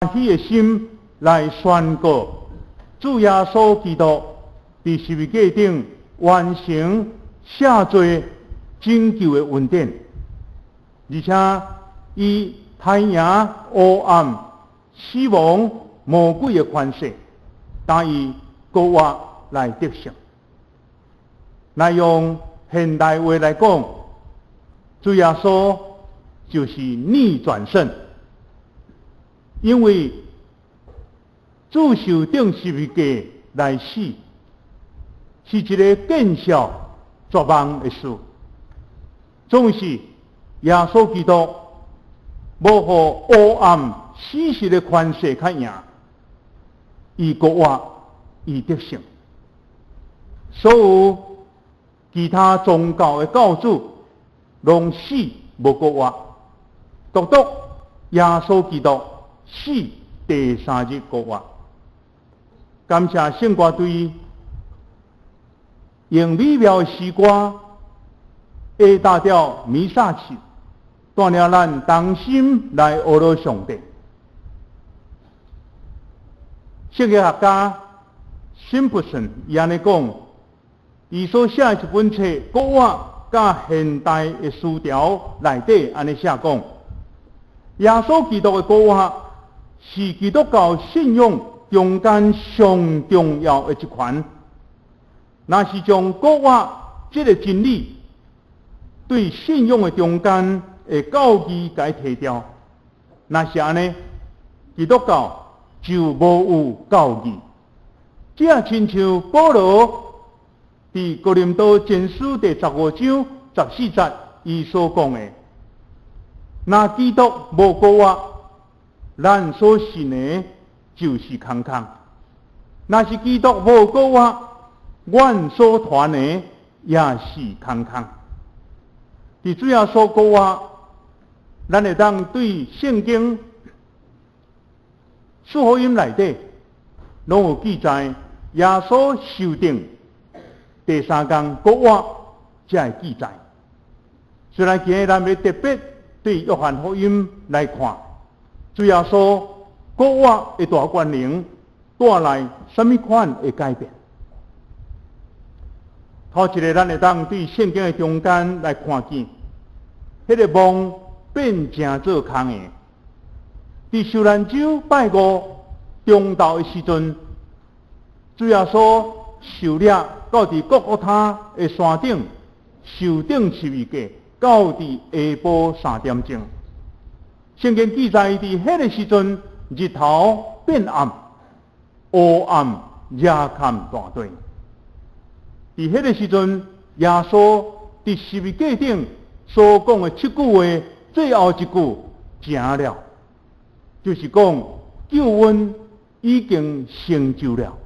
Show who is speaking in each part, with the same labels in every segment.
Speaker 1: 喜的心來宣告，主耶穌基督佇十字架頂完成赦罪拯救的恩典，而且伊刣贏黑暗、死亡、魔鬼的權勢，但伊復活來得勝。來用現代話來講，主耶穌就是逆轉勝，因為主受釘十字架來死，是一个見笑絕望的事。總是耶穌基督無予黑暗死實的權勢較贏，伊復活，伊得勝。所有其他宗教的教主攏死無復活，獨獨耶穌基督死第三日復活。感謝聖歌隊用美妙的詩歌下大調彌撒曲，帶領咱同心來阿羅上帝。聖經學家辛普森伊按呢講，伊所寫的一本冊《古活佮現代的思潮》內底按呢寫講，耶穌基督的復活是基督教信仰中間上重要的一環。若是將復活這个真理對信仰的中間的教義共提掉，若是按呢，基督教就無有教義。這也親像保羅佇哥林多前書第15章14節伊所講的：若基督無復活，咱所信的就是空空；若是基督無復活，阮所傳的也是空空。佇主耶穌復活，咱會當對聖經四福音內底攏有記載，耶穌受釘第三工復活，才會記載。雖然今日咱欲特別對約翰福音來看，主耶穌復活的大權能帶來啥物款的改變？頭一个，咱會當對聖經的中間來看見，彼个墓變成做空的。佇受難週拜五中晝的時陣，主耶穌受掠到佇各各他的山頂受釘十字架，到佇下晡3點鐘。聖經記載，佇彼个時陣，日頭變暗，黑暗遮蓋大地。佇彼个時陣，耶穌佇十字架頂所講的七句話，最後一句成了，就是講救恩已經成就了。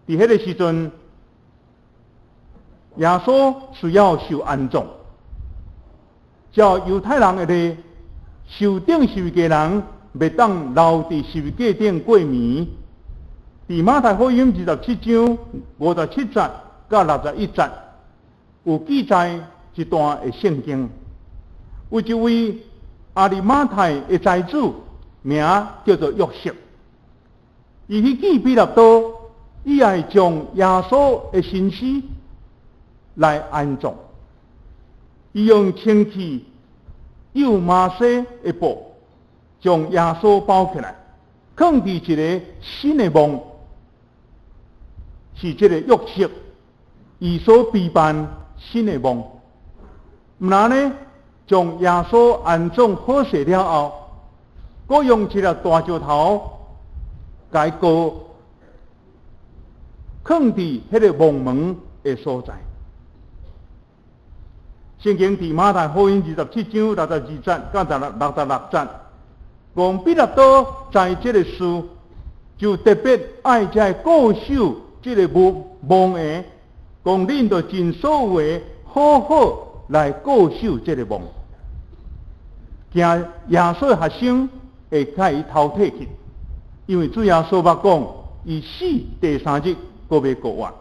Speaker 1: 佇彼个時陣，耶穌需要受安葬。照猶太人的禮，受釘十字架人袂當留佇十字架頂過暝。佇馬太福音27章57節到61節，有記載一段的聖經。有一位亞利馬太的財主，名叫做約瑟，伊去見彼拉多，伊愛將耶穌的身屍來安葬。伊用清氣油麻紗的布將耶穌包起來，囥佇一个新的墓，是這个約瑟伊所備辦新的墓。毋但呢，將耶穌安葬好勢了後，閣用一粒大石頭共伊蓋，囥佇彼个墓門的所在。聖經佇馬太福音27章62節到66節，講彼拉多知這个事，就特別愛這個固守這个墓墓的，講恁著盡所有的好好來固守這个墓，驚耶穌的學生會共伊偷提去，因為主耶穌捌講，伊死第三日閣欲復活，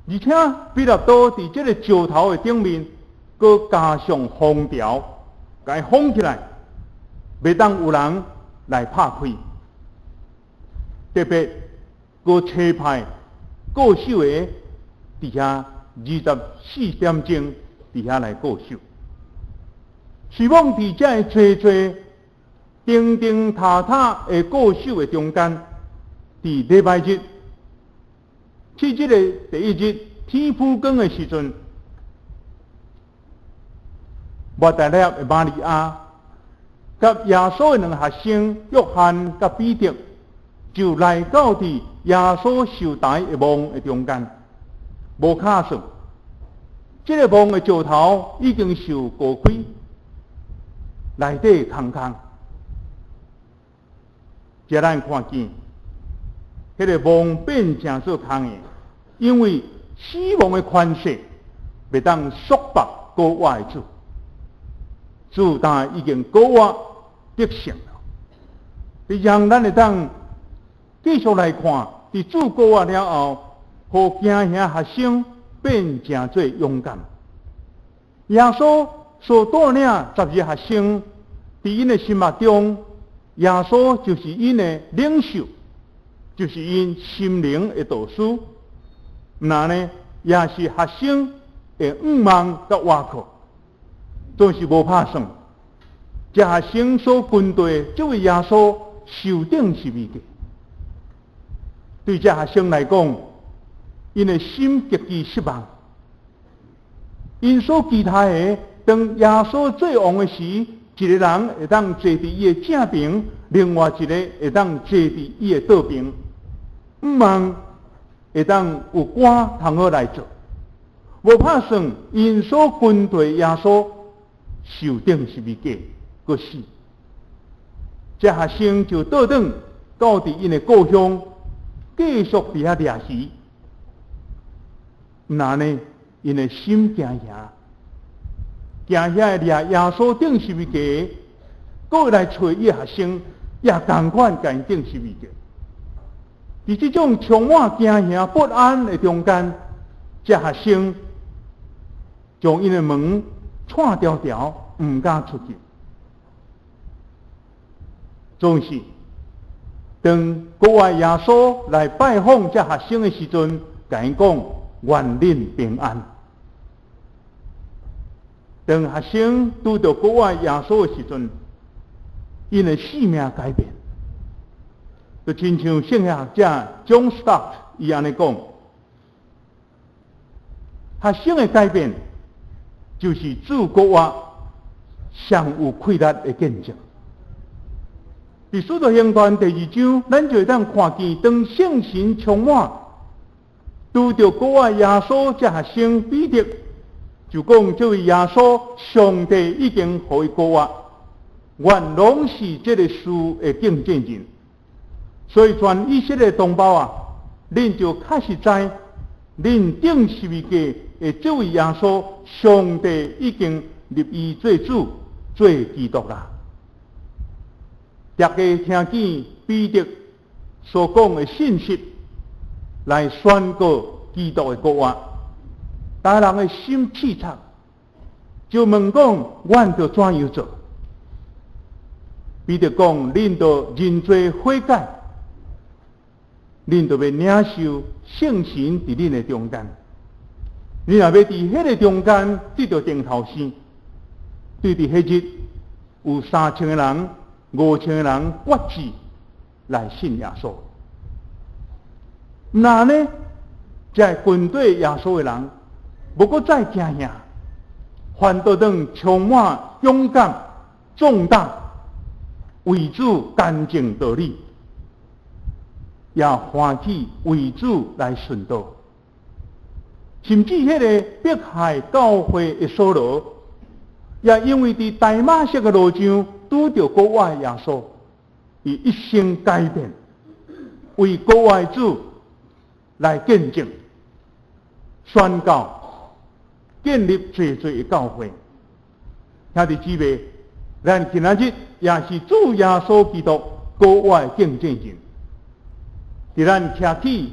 Speaker 1: 而且彼拉多佇這個石頭的頂面，閣加上封條，共伊封起來。袂當有人來拍開。特別閣差派顧守的佇遐24點鐘佇遐來顧守。希望佇遮个濟濟釘釘塔塔的顧守的中間，佇禮拜日，七日的第一日天晡光的時陣，抹大拉的瑪利亞，佮耶穌的兩个學生約翰佮彼得，就來到佇耶穌受釘的墓的中間，無敲算，這个墓的石頭已經受鑿開，內底空空。這咱看見，彼个墓變成做空的，因為死亡的權勢袂當束縛復活的主，主但已經復活得勝了。你讓咱會當繼續來看，佇主復活了後，予驚嚇學生變成做勇敢。耶穌所帶領12個學生，佇𪜶的心目中，耶穌就是𪜶的領袖，就是𪜶心靈的導師。那呢，也是學生的向望佮倚靠，總是無拍算。這學生所跟隨這位耶穌受釘十字架，對這學生來講，𪜶的心極其失望。𪜶所期待的，當耶穌做王的時，一个人會當坐佇伊的正爿，另外一個會當坐佇伊的倒爿，向望會當有官通好來做。無拍算，𪜶所跟隨耶穌受釘十字架，閣死。這學生就倒轉到佇𪜶的故鄉，繼續佇遐掠魚。那呢，𪜶的心驚嚇，驚嚇的掠耶穌釘十字架，閣來揣伊學生，也仝款共𪜶釘十字架。佇這種充滿驚嚇不安的中間，這學生將𪜶的門掣牢牢，毋敢出去。總是當復活耶穌來拜訪這學生的時陣，共𪜶講願恁平安。當學生拄著復活耶穌的時陣，𪜶的性命改變，就親像聖經學者 John Stott 伊按呢講，學生的改變就是主復活上有氣力的見證。佇使徒行傳第二章，咱就會當看見當聖神充滿，拄著復活耶穌這學生彼得，就講這位耶穌，上帝已經予伊復活，阮攏是這个事的見證人。所以全以色列同胞啊，恁就確實知，恁釘十字架的這位耶穌，上帝已經立伊做主、做基督啦。大家聽見彼得所講的信息，來宣告基督的復活，逐人的心氣慘，就問講：阮著怎樣做？彼得講：恁著認罪悔改，恁著欲領受聖神佇恁的中間。恁若欲佇彼个中間得著定頭生，對佇彼日有3000個人、5000個人決志來信耶穌。那呢，這跟隨耶穌的人，無閣再驚嚇，反倒轉充滿勇敢、壯膽，為主堅證道理，也歡喜為主來殉道。甚至彼个迫害教會的掃羅，也因為佇大馬色的路上拄著復活耶穌，伊一生改變，為復活主來見證、宣告、建立濟濟的教會。兄弟姊妹，咱今仔日也是主耶穌基督復活的見證人。佇咱徛起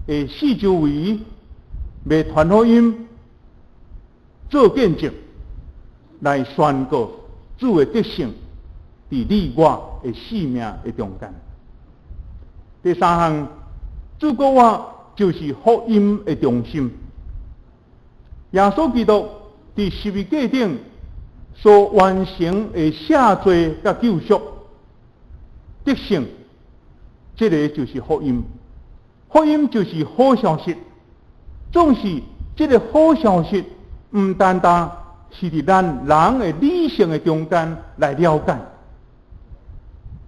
Speaker 1: 的四周圍，欲傳福音、做見證，來宣告主的得勝，佇你我的生命的中間。第三項，主復活就是福音的中心。耶穌基督佇十字架頂所完成的赦罪佮救贖得勝，這个就是福音。福音就是好消息。總是這个好消息，毋單單是佇咱人的理性的中間來了解。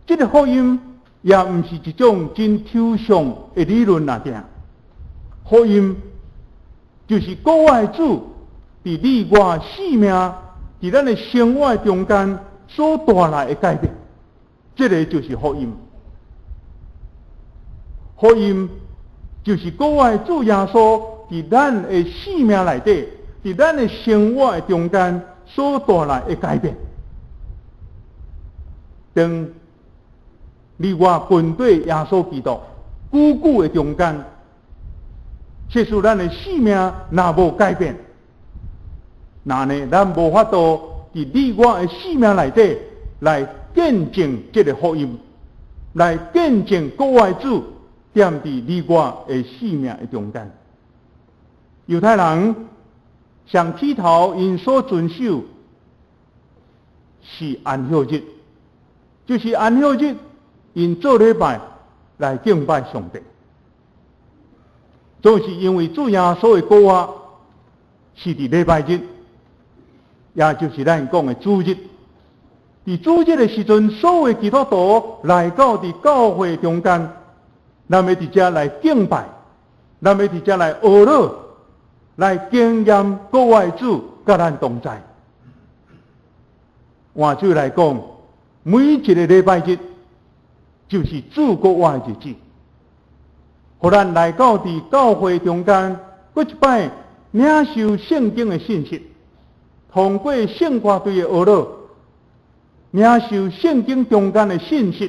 Speaker 1: 這个福音也毋是一種真抽象的理論爾爾。福音就是復活的主佇你我生命，佇咱的生活中間所帶來的改變，這个就是福音。福音就是復活的主耶穌佇咱的生命內底，佇咱的生活的中間所帶來的改變。當你我跟隨耶穌基督，久久的中間，即使咱的生命若無改變，那呢，咱無法度佇你我的生命內底來見證這个福音，來見證復活的主踮佇你我的生命的中間。猶太人上起頭𪜶所遵守是安息日，就是安息日，𪜶做禮拜來敬拜上帝。就是因為主耶穌的復活是佇禮拜日，也就是咱講的主日。佇主日的時陣，所有基督徒來到佇教會中間，咱欲佇遮來敬拜，咱欲佇遮來哀禱，來經驗復活的主佮咱同在。換句來講，每一个禮拜日就是主復活的日子，予咱來到佇教會中間，閣一擺領受聖經的信息，通過聖歌隊的哀禱，領受聖經中間的信息，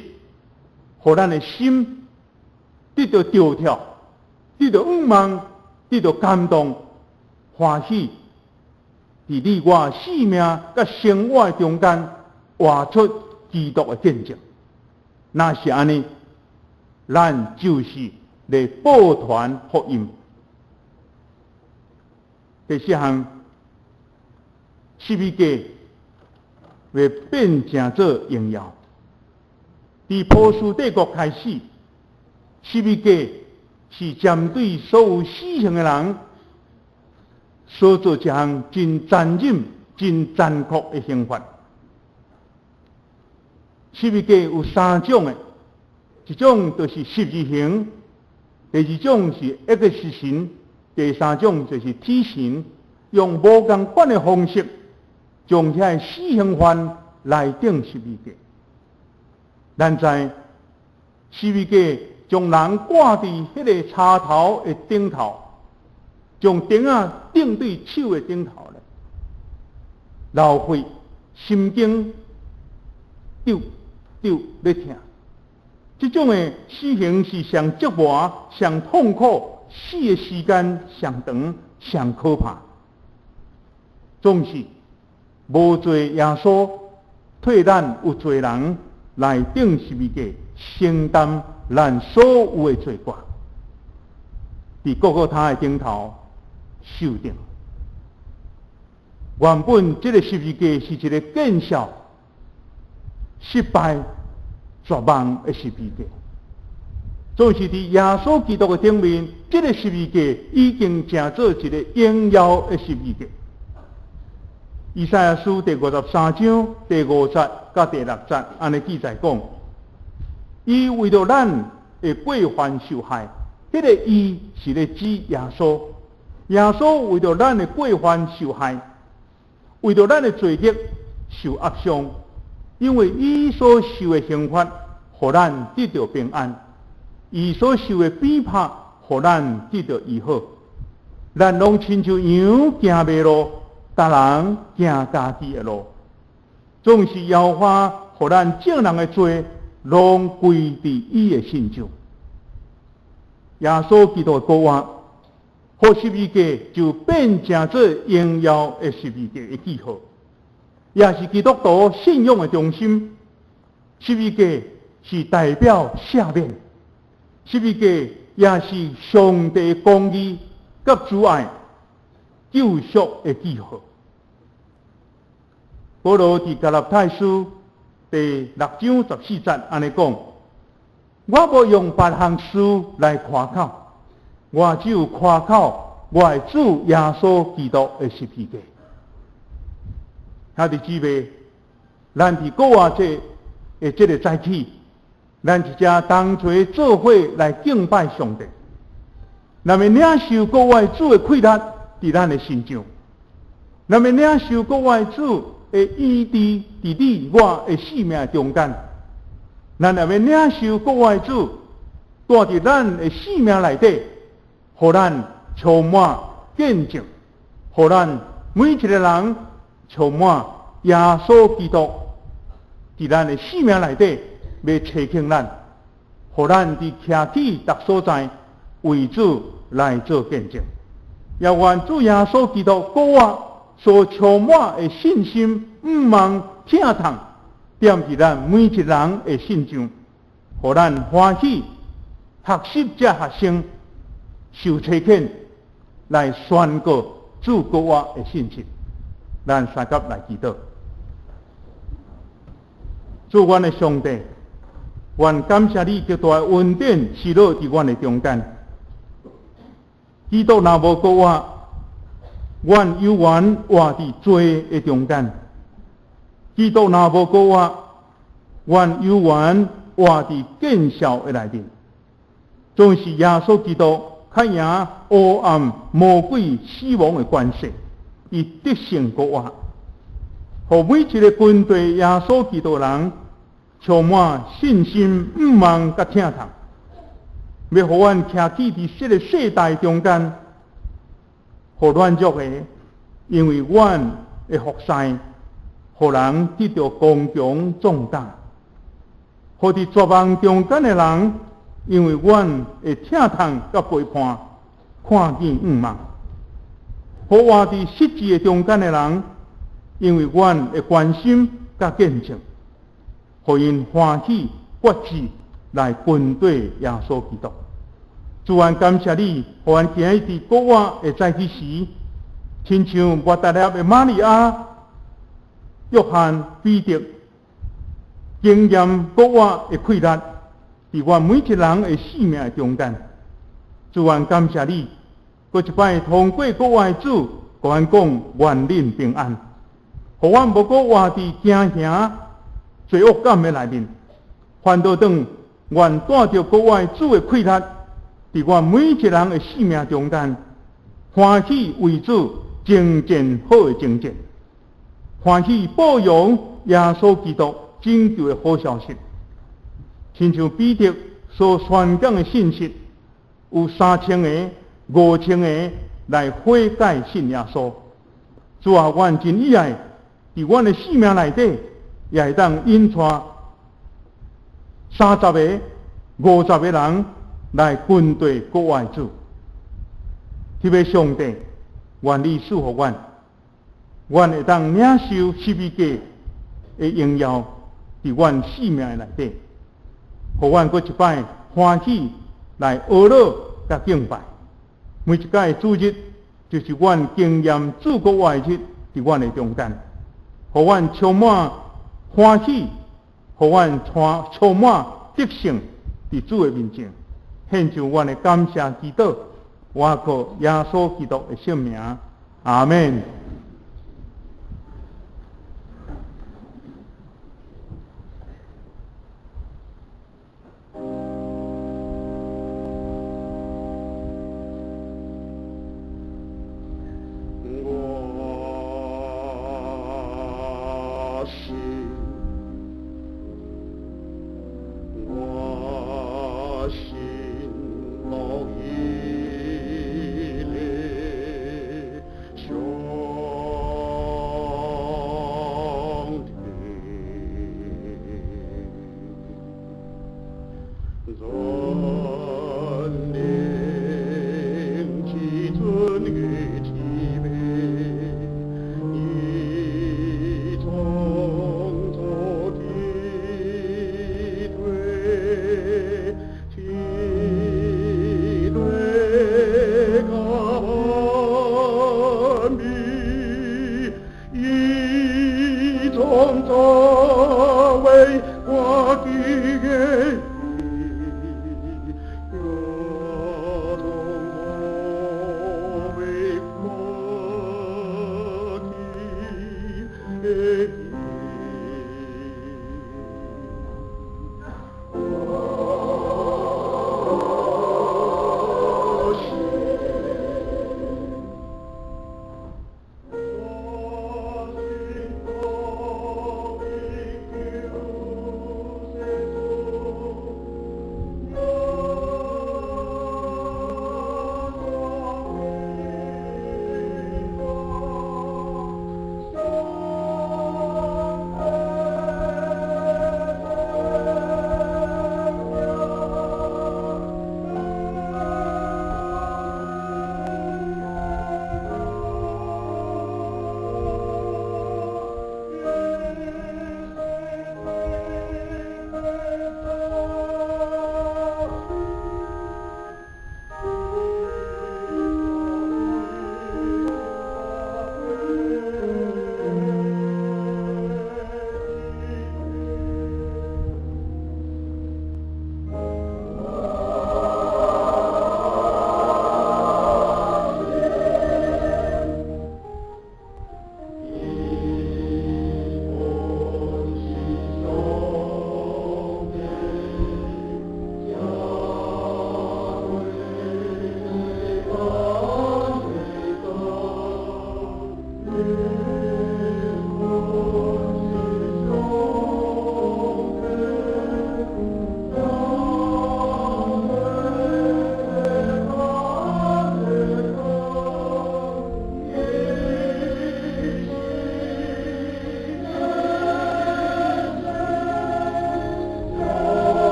Speaker 1: 予咱的心得著著跳，得著向望，得著感動、歡喜，佇你我生命佮生活的中間，活出基督的見證。若是按呢，咱就是咧報傳福音。第四項，十字架會變成做榮耀。佇波斯帝國開始，十字架是針對所有死刑的人所做一項真殘忍、真殘酷的刑罰。十字架有三種的，一種就是十字刑，第二種是 X 刑，第三種就是 T 刑，用無仝款的方式，將遐死刑犯來釘十字架。咱知十字架將人掛佇彼个柴頭的頂頭，將釘仔釘對手的頂頭咧，流血，心經丟丟咧疼。這種的死刑是上折磨、上痛苦，死的時間上長、上可怕。總是無罪耶穌替咱有罪人來釘十字架，承擔咱所有的罪過，佇各各他的頂頭受釘。原本這个十字架是一个見笑、失敗、絕望的十字架，總是佇耶穌基督的頂面，這个十字架已經成做一个榮耀的十字架。以賽亞書第53章第五節佮第六節，按呢記載講，伊為著咱的過犯受害，彼个伊是咧指耶穌。耶穌為著咱的過犯受害，為著咱的罪孽受壓傷，因為伊所受的刑罰，予咱得著平安；伊所受的鞭拍，予咱得著醫好。咱攏親像羊行迷路，逐人行家己的路，總是耶和華予咱眾人的罪，攏歸佇伊的身上。耶穌基督的復活，予十字架就變成做榮耀的十字架的記號，也是基督徒信仰的中心。十字架是代表赦免，十字架也是上帝公義佮慈愛救贖的記號。保羅佇加拉太書第六章十四節按呢講：我無用別項事來誇口，我只有誇口我的主耶穌基督的十字架。兄弟姊妹，咱佇復活節的這个早起，咱一齊同齊做伙來敬拜上帝。咱欲領受復活主的氣力佇咱的身上，咱欲領受復活主的醫治佇你我的生命中間，咱也欲領受復活主蹛佇咱的生命內底，予咱充滿見證，予咱每一个人充滿耶穌基督佇咱的生命內底，欲差遣咱，予咱佇徛起逐所在為主來做見證。也願主耶穌基督復活所充滿的信心、向望、疼痛，踮佇咱每一人的身上，予咱歡喜學習這學生受差遣來宣告主復活的信息。咱相佮來祈禱，主阮的上帝，阮感謝你極大的恩典施落佇阮的中間。基督若無復活，阮猶原活佇罪的中間。基督若無復活，阮猶原活佇見笑的內面。總是耶穌基督較贏黑暗魔鬼死亡的權勢，伊得勝復活，予每一个跟隨耶穌基督的人充滿信心、向望佮疼痛，欲予阮徛起佇這个世代中間，予軟弱的，因為阮的服侍，予人得著剛強壯膽；予佇絕望中間的人，因為阮的疼痛佮陪伴，看見向望；予活佇失志的中間的人，因為阮的關心佮見證，予𪜶歡喜決志來跟隨耶穌基督。主，阮感謝你，予阮今日佇復活的早起時，親像抹大拉的瑪利亞、約翰、彼得，經驗復活的氣力，佇阮每一人的生命的中間。主，阮感謝你，閣一擺通過復活的主，共阮講願恁平安，予阮無閣活佇驚嚇、罪惡感的內面，反倒轉願帶著復活的主的氣力，佇阮每一人的生命中間，歡喜為主征戰好的征戰，歡喜報揚耶穌基督拯救的好消息。親像彼得所宣講的信息，有3000个、5000个來悔改信耶穌。主啊，阮真意愛，佇阮的生命內底，也會當引帶30个、50个人來跟隨復活的主。這位上帝，願你賜予阮，阮會當領受十字架的榮耀，佇阮生命的內底，予阮閣一擺歡喜來阿樂佮敬拜。每一屆主日，就是阮經驗主復活的日，佇阮的中間，予阮充滿歡喜，予阮充滿得勝，佇主的面前，獻上阮的感謝祈禱，我靠耶穌基督的聖名，阿們。
Speaker 2: 我心，我心樂意的上帝，尊靈至尊與至美，你創造的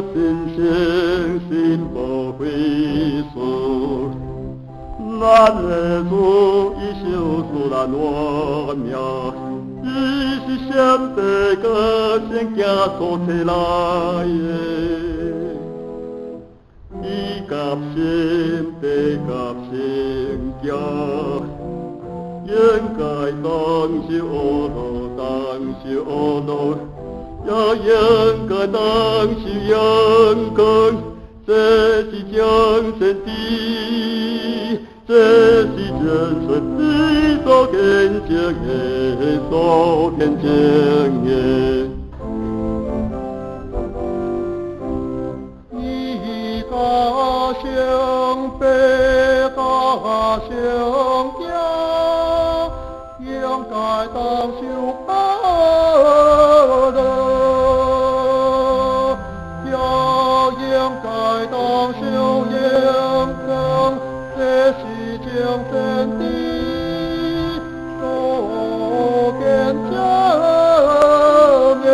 Speaker 2: 真誠心無悔事。咱的主伊受死咱活命，伊是上帝個聖子所差來的。伊佮神父佮聖行，應該當受呵咾，當受呵咾，也應該當受榮光。這是將神的，這是真神的所見證的，所見證的。伊佮聖父佮聖行，應該當受呵咾，也應該當受榮光。這是將神的所見證的。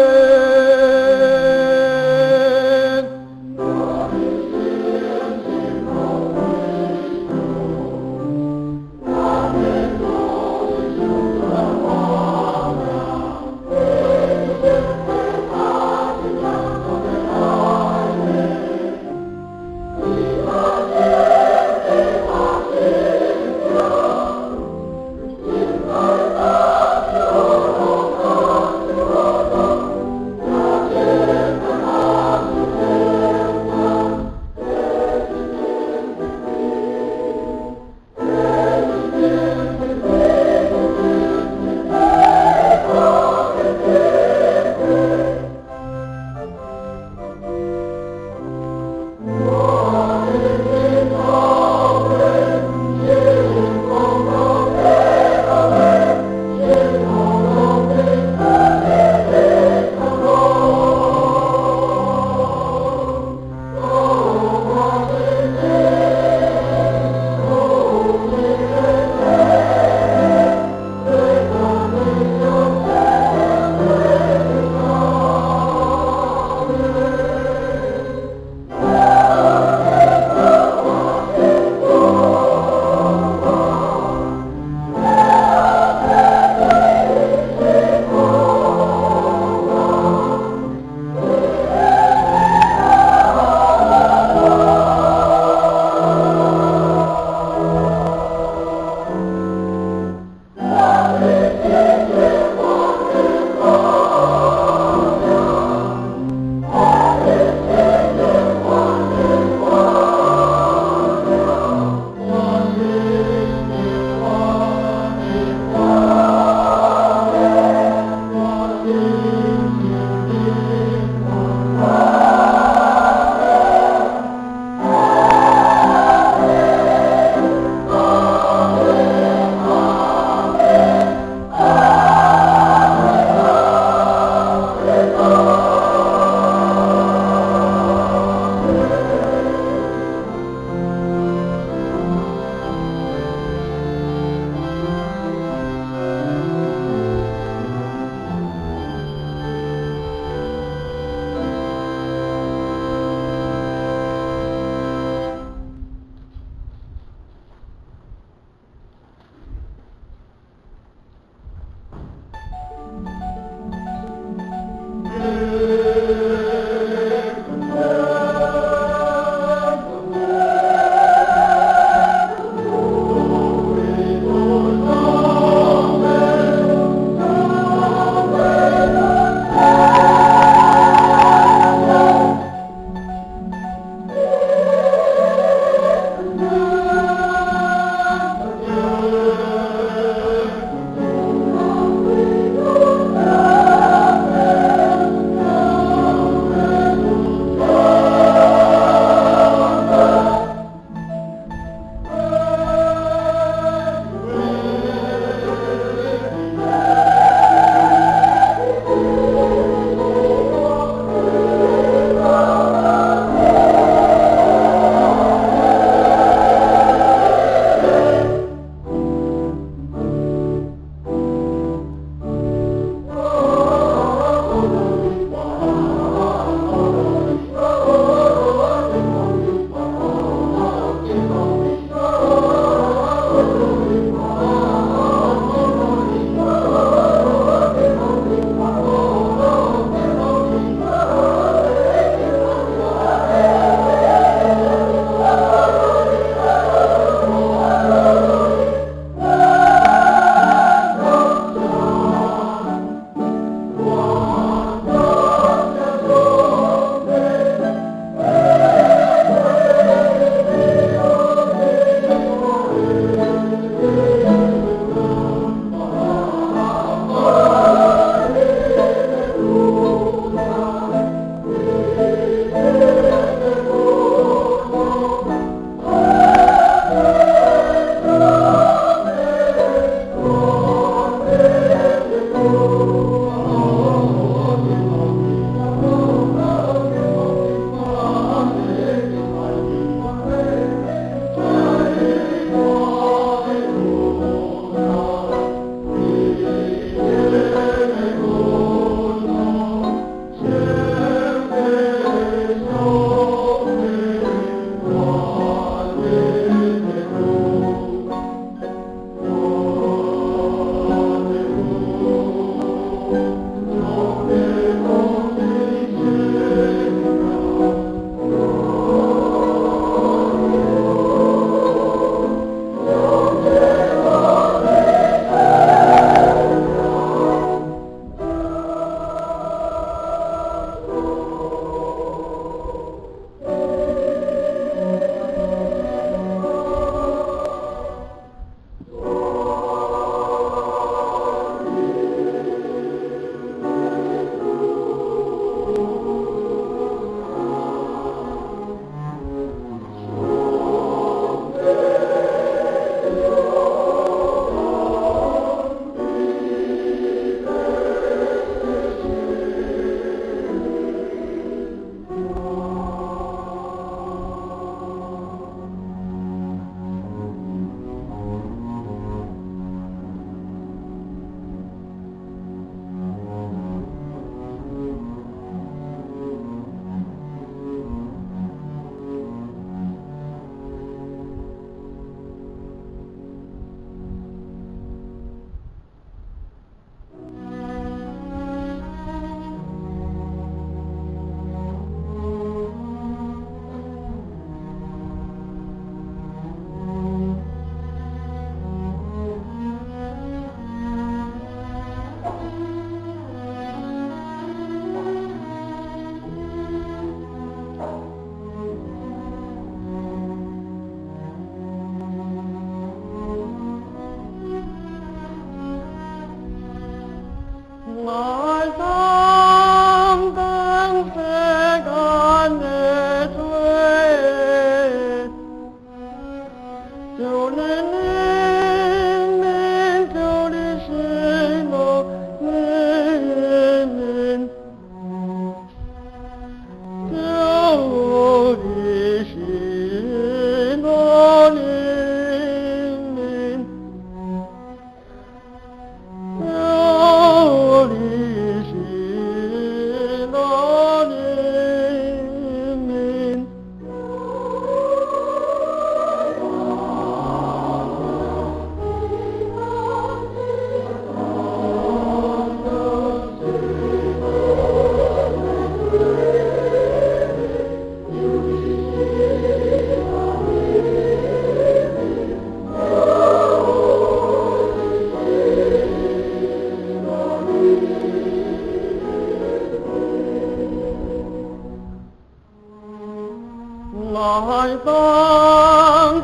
Speaker 2: 來擔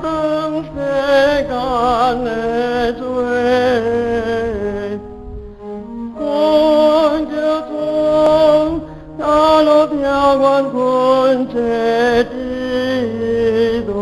Speaker 2: 當世間的罪，困境中，耶路聽阮懇切祈禱。